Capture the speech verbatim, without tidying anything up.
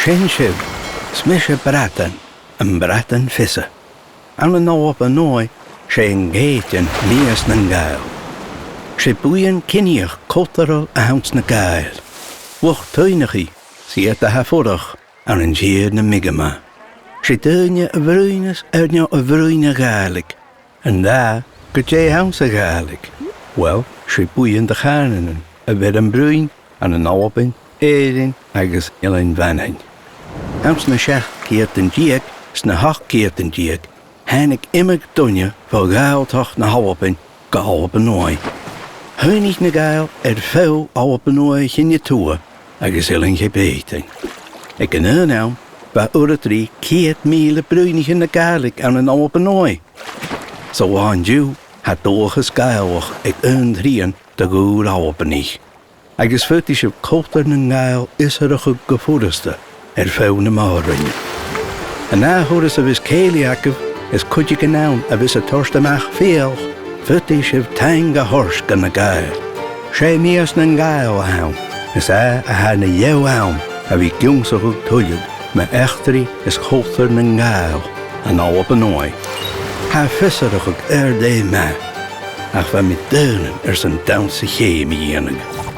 Sin sibh, 's mise Bradan, am Bradan Fiosach. Ann an Alba Nuadh, 's e an Cèitean mìos nan Gàidheal. 'S e buidheann cinnidheach cultarail a th' anns na Gàidheil. Luchd-tuineachaidh, 's iad a tha a' fuireach ann an tìr nam mic a math. 'S e daoine a bhruidhneas air neo a bhruidhneas Gàidhlig. An dà, gu dè th' anns a' Ghàidhlig? Uill, 's e buidheann de chànanan a bh' air am bruidhinn ann an Albainn, Èirinn agus Eilean Mhanainn. Anns na seachd ceud deug 's na h-ochd ceud deug, thàinig iomadh duine bho Ghàidhealtachd na h-Albann gu Alba Nuadh. Shuidhich na Gàidheil air feadh Alba Nuadh a' Chinn a Tuath agus Eilean Cheap Bhreatainn. Aig an aon àm, bha uiread ri ceud mìle bruidhniche na Gàidhlig ann an Alba Nuadh. San là an-diugh, tha dualchas Gàidhealach aig aon trian de dh'Ùr-Albannaich. Agus faodaidh sibh cultar nan Gàidheal fhiosrachadh gu furasta air feadh na mòr-roinne. An ath thuras a bhios cèilidh agaibh is cuideigin ann a bhios a' toirt a-mach fidheall, faodaidh sibh taing a thoirt dha na Gàidheil. 'S e mìos nan Gàidheal a th' ann, is e a tha na dheagh àm a bhith ag ionnsachadh tuilleadh mu eachdraidh is cultar nan Gàidheal ann an Alba Nuadh. Tha fiosrachadh air leth math, ach bha mi daonnan airson dannsa-cheum a dhèanamh.